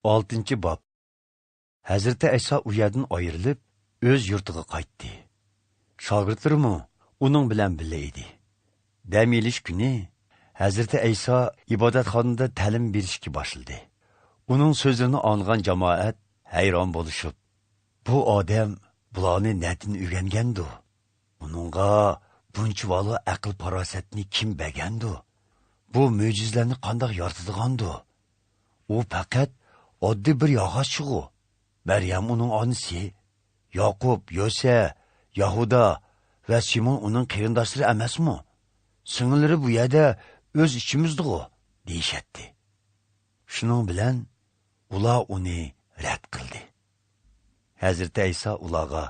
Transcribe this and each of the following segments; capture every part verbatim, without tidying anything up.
ئالتىنچى باب. ھەزرىتى ئەيسا ئۇ يەردىن ئايرىلىپ، ئۆز يۇرتىغا قايتتى. شاگىرتلىرىمۇ ئۇنىڭ بىلەن بىللە ئىدى. دەم ئېلىش كۈنى ھەزرىتى ئەيسا ئىبادەتخانىدا تەلىم بېرىشكە باشلىدى. ئۇنىڭ سۆزلىرىنى ئاڭلىغان جامائەت ھەيران بولۇشۇپ، «بۇ ئادەم بۇلارنى نەدىن ئۆگەنگەندۇ؟ ئۇنىڭغا بۇنچىۋالا ئەقىل-پاراسەتنى كىم بەرگەندۇ؟ بۇ مۆجىزىلەرنى قانداق يارىتىدىغاندۇ؟ ئۇ پەقەت ئاددىي بىر ياغاچچىغۇ. مەريەم ئۇنىڭ ئانىسى، ياقۇپ، يۆسە، ياھۇدا ۋە سىمون ئۇنىڭ قېرىنداشلىرى ئەمەسمۇ؟ سىڭىللىرى بۇ يەردە، ئۆز ئىچىمىزدىغۇ» دېيىشەتتى. شۇنىڭ بىلەن ئۇلار ئۇنى رەت قىلدى. ھەزرىتى ئەيسا ئۇلارغا،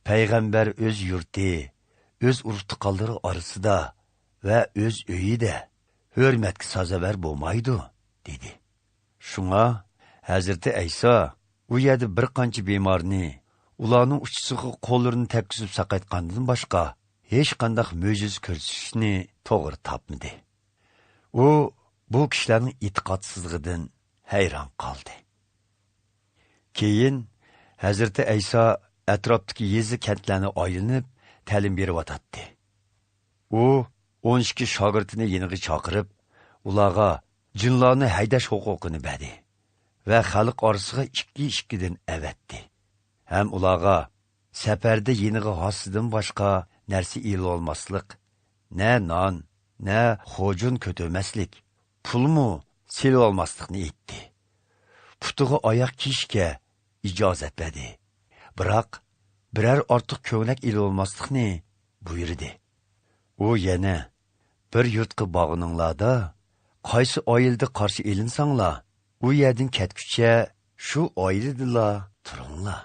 «پەيغەمبەر ئۆز يۇرتى، ئۆز ئۇرۇق-تۇغقانلىرى ئارىسىدا ۋە ئۆز ئۆيىدە ھۆرمەتكە سازاۋەر بولمايدۇ» دېدى. شۇڭا ھەزرىتى ئەيسا ئۇ يەردە بىر قانچە بىمارنى، ئۇلارنىڭ ئۇچىسىغا قوللىرىنى تەگكۈزۈپ ساقايتقاندىن باشقا، ھېچقانداق مۆجىزە كۆرسىتىشنى توغرا تاپمىدى. ئۇ بۇ كىشىلەرنىڭ ئېتىقادسىزلىقىدىن ھەيران قالدى. كېيىن ھەزرىتى ئەيسا ئەتراپتىكى يېزا-كەنتلەرنى ئايلىنىپ، تەلىم بېرىۋاتاتتى. ئۇ ئون ئىككى شاگىرتىنى يېنىغا چاقىرىپ، ئۇلارغا جىنلارنى ھەيدەش ھوقۇقىنى بەردى ۋە خەلق ئارىسىغا ئىككى-ئىككىدىن ئەۋەتتى. ھەم ئۇلارغا سەپەردە يېنىغا ھاسىدىن باشقا نەرسە ئېلىۋالماسلىق، نە نان، نە خوجۇن كۆتۈرمەسلىك، پۇلمۇ سېلىۋالماسلىقنى ئېيتتى. پۇتىغا ئاياغ كىيىشكە ئىجازەت بەردى. بىراق، بىرەر ئارتۇق كۆڭلەك ئېلىۋالماسلىقنى بۇيرۇدى. ئۇ يەنە، «بىر يۇرتقا بارغىنىڭلاردا، قايسى ئائىلىدە قارشى ئېلىنساڭلار، ئۇ يەردىن كەتكۈچە شۇ ئائىلىدىلا تۇرۇڭلار.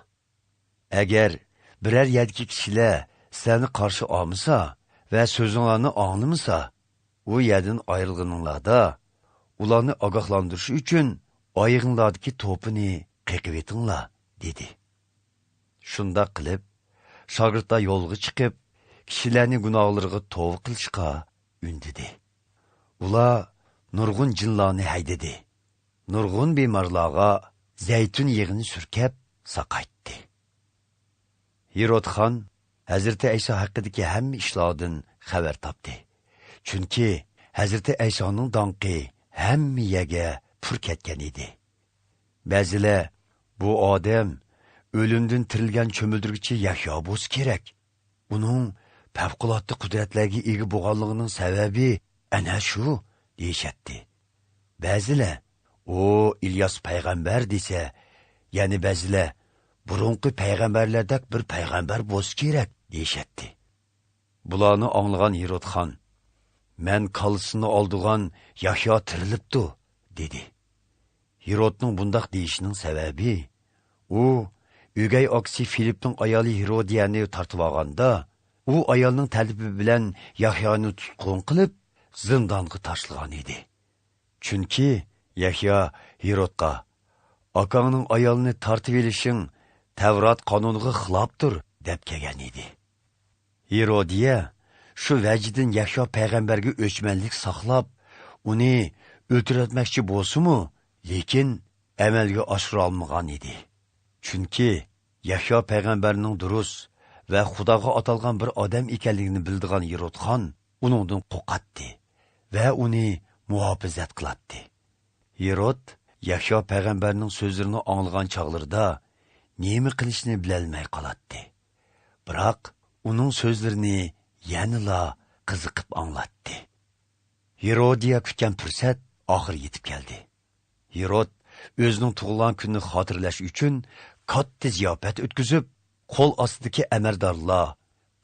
ئەگەر بىرەر يەردىكى كىشىلەر سىلەرنى قارشى ئالمىسا ۋە سۆزۈڭلارنى ئاڭلىمىسا، ئۇ يەردىن ئايرىلغىنىڭلاردا، ئۇلارنى ئاگاھلاندۇرۇش ئۈچۈن ئايىغىڭلاردىكى توپىنى قېقىۋېتىڭلار» دېدى. شۇنداق قىلىپ، شاگىرتلار يولغا چىقىپ، كىشىلەرنى گۇناھلىرىغا توۋا قىلىشقا ئۈندىدى. ئۇلار نۇرغۇن جىنلارنى ھەيدىدى. نۇرغۇن بىمارلارغا زەيتۇن يېغىنى سۈركەپ ساقايتتى. ھېرود خان ھەزرىتى ئەيسا ھەققىدىكى ھەممە ئىشلاردىن خەۋەر تاپتى. چۈنكى ھەزرىتى ئەيسانىڭ داڭقى ھەممە يەرگە پۇر كەتكەن ئىدى. بەزىلەر، «بۇ ئادەم ئۆلۈمدىن تىرىلگەن چۆمۈلدۈرگۈچى يەھيا بولسا كېرەك. ئۇنىڭ پەۋقۇلئاددە قۇدرەتلەرگە ئىگە بولغانلىقىنىڭ سەۋەبى ئەنە شۇ» دېيىشەتتى. بەزىلەر، «ئۇ ئىلياس پەيغەمبەر» دېسە، يەنە بەزىلەر، «بۇرۇنقى پەيغەمبەرلەردەك بىر پەيغەمبەر بولسا كېرەك» دېيىشەتتى. بۇلارنى ئاڭلىغان ھېرود خان، «مەن كاللىسىنى ئالدۇرغان يەھيا تىرىلىپتۇ» دېدى. ھېرودنىڭ بۇنداق دېيىشىنىڭ سەۋەبى، ئۇ ئۆگەي ئاكىسى فىلىپنىڭ ئايالى ھېرودىيەنى تارتىۋالغاندا، ئۇ ئايالنىڭ تەلىپى بىلەن يەھيانى تۇتقۇن قىلىپ، زىندانغا تاشلىغان ئىدى. چۈنكى يەھيا ھېرودقا، «ئاكاڭنىڭ ئايالىنى تارتىۋېلىشىڭ تەۋرات قانۇنىغا خىلاپتۇر» دەپ كەلگەن ئىدى. ھېرودىيە شۇ ۋەجىدىن يەھيا پەيغەمبەرگە ئۆچمەنلىك ساقلاپ، ئۇنى ئۆلتۈرۈۋەتمەكچى بولسىمۇ، لېكىن ئەمەلگە ئاشۇرالمىغان ئىدى. چۈنكى يەھيا پەيغەمبەرنىڭ دۇرۇس ۋە خۇداغا ئاتالغان بىر ئادەم ئىكەنلىكىنى بىلىدىغان ھېرود خان ئۇنىڭدىن قورقاتتى ۋە ئۇنى مۇھاپىزەت قىلاتتى. ھېرود يەھيا پەيغەمبەرنىڭ سۆزلىرىنى ئاڭلىغان چاغلىرىدا نېمە قىلىشنى بىلەلمەي قالاتتى. بىراق ئۇنىڭ سۆزلىرىنى يەنىلا قىزىقىپ ئاڭلاتتى. ھېرودىيە كۈتكەن پۇرسەت ئاخىرى يېتىپ كەلدى. ھېرود ئۆزىنىڭ تۇغۇلغان كۈنىنى خاتىرىلەش ئۈچۈن كاتتا زىياپەت ئۆتكۈزۈپ، قول ئاستىدىكى ئەمەلدارلار،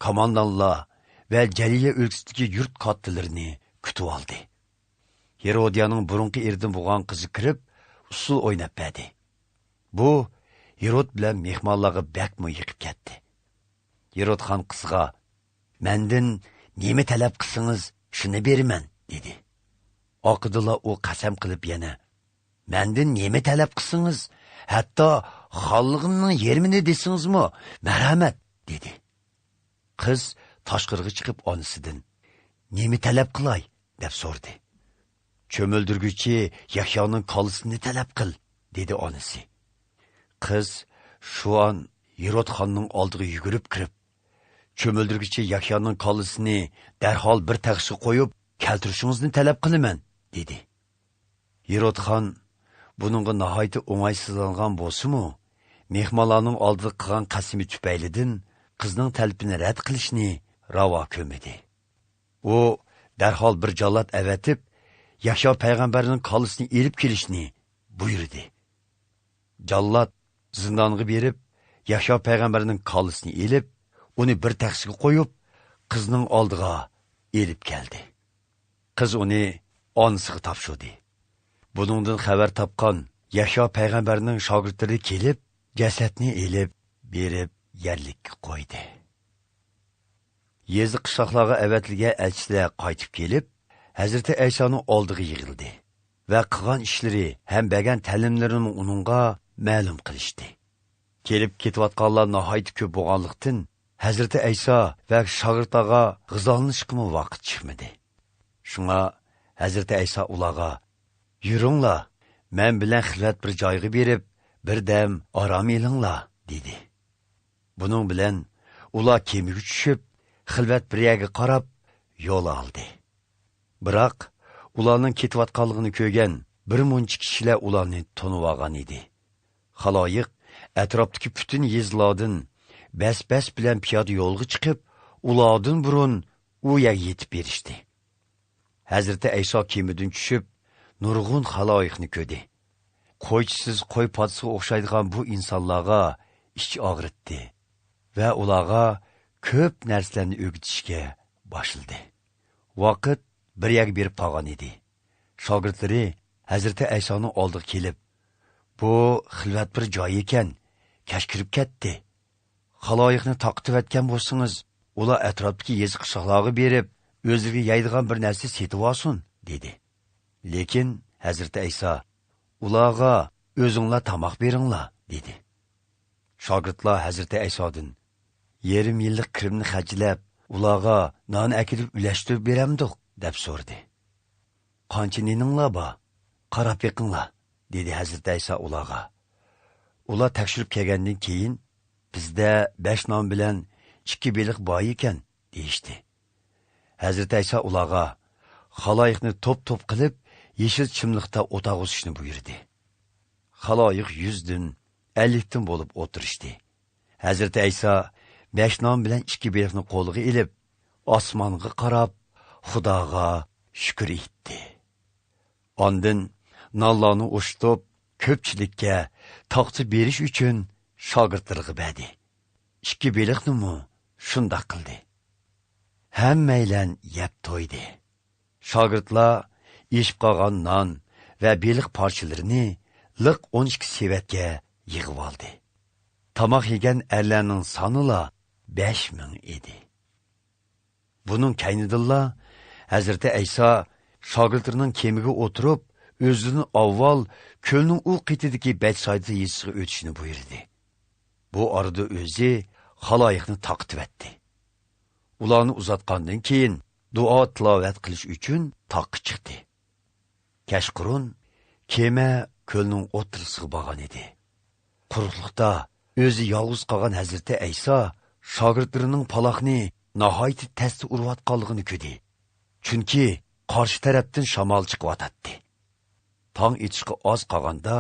كاماندانلار ۋە جەلىلىيە ئۆلكىسىدىكى يۇرت كاتتىلىرىنى كۈتۈۋالدى. ھېرودىيەنىڭ بۇرۇنقى ئېرىدىن بولغان قىزى كىرىپ، ئۇسسۇل ئويناپ بەردى. بۇ ھېرود بىلەن مېھمانلارغا بەكمۇ يېقىپ كەتتى. ھېرود خان قىزغا، «مەندىن نېمە تەلەپ قىلسىڭىز، شۇنى بېرىمەن» دېدى. ئارقىدىنلا ئۇ قەسەم قىلىپ يەنە، «مەندىن نېمە تەلەپ قىلسىڭىز، ھەتتا خانلىقىمنىڭ يېرىمىنى دېسىڭىزمۇ، مەرھەمەت» دېدى. قىز تاشقىرىغا چىقىپ ئانىسىدىن، «نېمە تەلەپ قىلاي؟» دەپ سورىدى. «چۆمۈلدۈرگۈچى يەھيانىڭ كاللىسىنى تەلەپ قىل» دېدى ئانىسى. قىز شۇ ئان ھېرود خاننىڭ ئالدىغا يۈگۈرۈپ كىرىپ، چۆمۈلدۈرگۈچى يەھيانىڭ كاللىسىنى دەرھال بىر تەخسىگە قويۇپ، كەلتۈرۈشىڭىزنى تەلەپ قىلىمەن، دېدى. ھېرود خان بۇنىڭغا ناھايىتى ئوڭايسىزلانغان بولسىمۇ، مېھمانلارنىڭ ئالدىدا قىلغان قەسىمى تۈپەيلىدىن قىزنىڭ تەلىپىنى رەت قىلىشنى راۋا كۆرمىدى. ئۇ دەرھال بىر جاللات ئەۋەتىپ، يەھيا پەيغەمبەرنىڭ كاللىسىنى ئېلىپ كېلىشنى بۇيرۇدى. جاللات زىندانغا بېرىپ، يەھيا پەيغەمبەرنىڭ كاللىسىنى ئېلىپ، ئۇنى بىر تەخسىگە قويۇپ، قىزنىڭ ئالدىغا ئېلىپ كەلدى. قىز ئۇنى ئانىسىغا تاپشۇردى. بۇنىڭدىن خەۋەر تاپقان يەھيا پەيغەمبەرنىڭ شاگىرتلىرى كېلىپ، جەسەتنى ئېلىپ بېرىپ يەرلىككە قويدى. يېزا قىشلاقلارغا ئەۋەتىلگەن ئەلچىلەر قايتىپ كېلىپ، ھەزرىتى ئەيسانىڭ ئالدىغا يىغىلدى ۋە قىلغان ئىشلىرى ھەم بەرگەن تەلىملىرىنى ئۇنىڭغا مەلۇم قىلىشتى. كېلىپ كېتىۋاتقانلار ناھايىتى كۆپ بولغانلىقتىن، ھەزرىتى ئەيسا ۋە شاگىرتلارغا غىزالىنىشقىمۇ ۋاقىت چىقمىدى. شۇڭا ھەزرىتى ئەيسا ئۇلارغا، «يۈرۈڭلار، مەن بىلەن خىلۋەت بىر جايغا بېرىپ، بىردەم ئارام ئېلىڭلار» دېدى. بۇنىڭ بىلەن ئۇلار كېمىگە چۈشۈپ، خىلۋەت بىر يەرگە قاراپ يول ئالدى. بىراق، ئۇلارنىڭ كېتىۋاتقانلىقىنى كۆرگەن بىر مۇنچە كىشىلەر ئۇلارنى تونۇۋالغان ئىدى. خالايىق ئەتراپتىكى پۈتۈن يېزىلاردىن بەس-بەس بىلەن پىيادە يولغا چىقىپ، ئۇلاردىن بۇرۇن ئۇ يەرگە يېتىپ بېرىشتى. ھەزرىتى ئەيسا كېمىدىن چۈشۈپ، نۇرغۇن خالايىقنى كۆردى. قويچىسىز قوي پادىسىغا ئوخشايدىغان بۇ ئىنسانلارغا ئىچ ئاغرىتتى ۋە ئۇلارغا كۆپ نەرسىلەرنى ئۆگىتىشكە باشلىدى. ۋاقىت بىر يەرگە بېرىپ قالغان ئىدى. شاگىرتلىرى ھەزرىتى ئەيسانىڭ ئالدىغا كېلىپ، «بۇ خىلۋەت بىر جاي ئىكەن، كەچ كىرىپ كەتتى. خالايىقنى تارقىتىۋەتكەن بولسىڭىز، ئۇلار ئەتراپتىكى يېزا قىشلاقلارغا بېرىپ، ئۆزلىرىگە يەيدىغان بىر نەرسە سېتىۋالسۇن» دېدى. لېكىن ھەزرىتى ئەيسا، «ئۇلارغا ئۆزۈڭلار تاماق بېرىڭلار» دېدى. شاگىرتلار ھەزرىتى ئەيسادىن، «يېرىم يىللىق كىرىمنى خەجلەپ، ئۇلارغا نان ئەكېلىپ ئۈلەشتۈرۈپ بېرەمدۇق؟» دەپ سورىدى. «قانچە نېنىڭلار بار؟ قاراپ بېقىڭلار» دېدى ھەزرىتى ئەيسا ئۇلارغا. ئۇلار تەكشۈرۈپ كەلگەندىن كېيىن، «بىزدە بەش نان بىلەن ئىككى بېلىق بار ئىكەن» دېيىشتى. ھەزرىتى ئەيسا ئۇلارغا، «خالايىقنى توپ-توپ قىلىپ، يېشىل چىملىقتا ئولتۇرغۇزۇشنى بۇيرۇدى.» خالايىق يۈزدىن، ئەللىكتىن بولۇپ ئولتۇرۇشتى. ھەزرىتى ئەيسا بەش نان بىلەن ئىككى بېلىقنى قولىغا ئېلىپ، ئاسمانغا قاراپ، خۇداغا شۈكۈر ئېيتتى. ئاندىن نانلارنى ئوشۇتۇپ، كۆپچىلىككە تاختا بېرىش ئۈچۈن شاگىرتلىرىغا بەردى. ئىككى بېلىقنىمۇ شۇنداق قىلدى. ھەممەيلەن يەپ تويدى. شاگىرتلار ئېشىپ قالغان نان ۋە بېلىق پارچىلىرىنى لىق ئون ئىككى سېۋەتكە يىغىۋالدى. تاماق يېگەن ئەرلەرنىڭ سانىلا بەش مىڭ ئىدى. بۇنىڭ كەينىدىنلا ھەزرىتى ئەيسا شاگىرتلىرىنىڭ كېمىگە ئولتۇرۇپ، ئۆزىدىن ئاۋۋال كۆلنىڭ ئۇ قېتىدىكى بەتسايدا يېزىسىغا ئۆتۈشنى بۇيرۇدى. بۇ ئارىدا ئۆزى خالايىقنى تارقىتىۋەتتى. ئۇلارنى ئۇزاتقاندىن كېيىن، دۇئا تىلاۋەت قىلىش ئۈچۈن تاغقا چىقتى. كەچقۇرۇن كېمە كۆلنىڭ ئوتتۇرىسىغا بارغان ئىدى. قۇرۇقلۇقتا ئۆزى يالغۇز قالغان ھەزرىتى ئەيسا شاگىرتلىرىنىڭ پالاقنى ناھايىتى تەستە ئۇرۇۋاتقانلىقىنى كۆردى. چۈنكى قارشى تەرەپتىن شامال چىقىۋاتاتتى. تاڭ ئېتىشقا ئاز قالغاندا،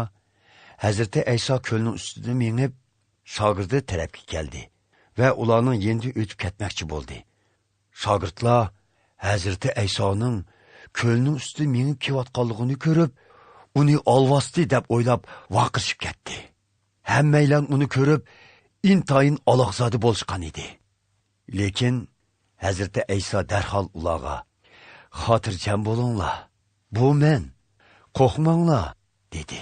ھەزرىتى ئەيسا كۆلنىڭ ئۈستىدىن مېڭىپ، شاگىرتى تەرەپكە كەلدى ۋە ئۇلارنىڭ يېنىدىن ئۆتۈپ كەتمەكچى بولدى. شاگىرتلار ھەزرىتى ئەيسانىڭ كۆلنىڭ ئۈستىدىن مېڭىپ كېلىۋاتقانلىقىنى كۆرۈپ، ئۇنى ئالۋاستى دەپ ئويلاپ ۋارقىرىشىپ كەتتى. ھەممەيلەن ئۇنى كۆرۈپ، ئىنتايىن ئالاقزادە بولۇشقان ئىدى. لېكىن ھەزرىتى ئەيسا دەرھال ئۇلارغا، «خاتىرجەم بولۇڭلار، بۇ مەن، قورقماڭلار» دېدى.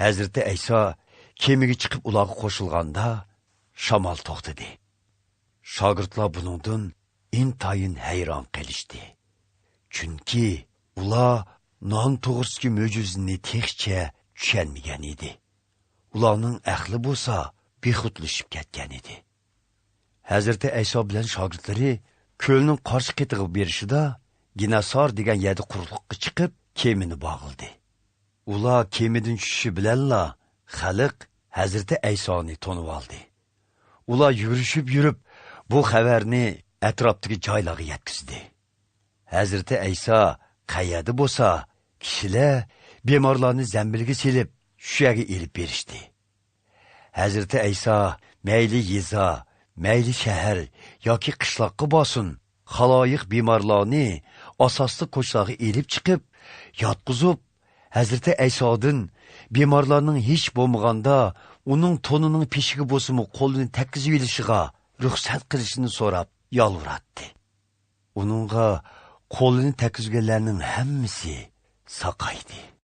ھەزرىتى ئەيسا كېمىگە چىقىپ ئۇلارغا قوشۇلغاندا، شامال توختىدى. شاگىرتلار بۇنىڭدىن ئىنتايىن ھەيران قېلىشتى. چۈنكى ئۇلار نان توغرىسىدىكى مۆجىزىنى تېخىچە چۈشەنمىگەن ئىدى. ئۇلارنىڭ ئەقلى بولسا بىخۇدلىشىپ كەتكەن ئىدى. ھەزرىتى ئەيسا بىلەن شاگىرتلىرى كۆلنىڭ قارشى قېتىغا بېرىشىدا، گېناسار دېگەن يەردە قۇرۇقلۇققا چىقىپ، كېمىنى باغلىدى. ئۇلار كېمىدىن چۈشۈشى بىلەنلا خەلق ھەزرىتى ئەيسانى تونۇۋالدى. ئۇلار يۈگۈرۈشۈپ يۈرۈپ، بۇ خەۋەرنى ئەتراپتىكى جايلارغا يەتكۈزدى. ھەزرىتى ئەيسا قەيەردە بولسا، كىشىلەر بىمارلارنى زەمبىلگە سېلىپ، شۇ يەرگە ئېلىپ بېرىشتى. ھەزرىتى ئەيسا مەيلى يېزا، مەيلى شەھەر ياكى قىشلاققا بارسۇن، خالايىق بىمارلارنى ئاساسلىق كوچىلارغا ئېلىپ چىقىپ، ياتقۇزۇپ، ھەزرىتى ئەيسادىن بىمارلارنىڭ ھېچ بولمىغاندا ئۇنىڭ تونىنىڭ پېشىگە بولسىمۇ قولىنى تەگكۈزۈۋېلىشىغا رۇخسەت قىلىشىنى سوراپ يالۋۇراتتى. ئۇنىڭغا قولىنى تەگكۈزگەنلەرنىڭ ھەممىسى ساقايدى.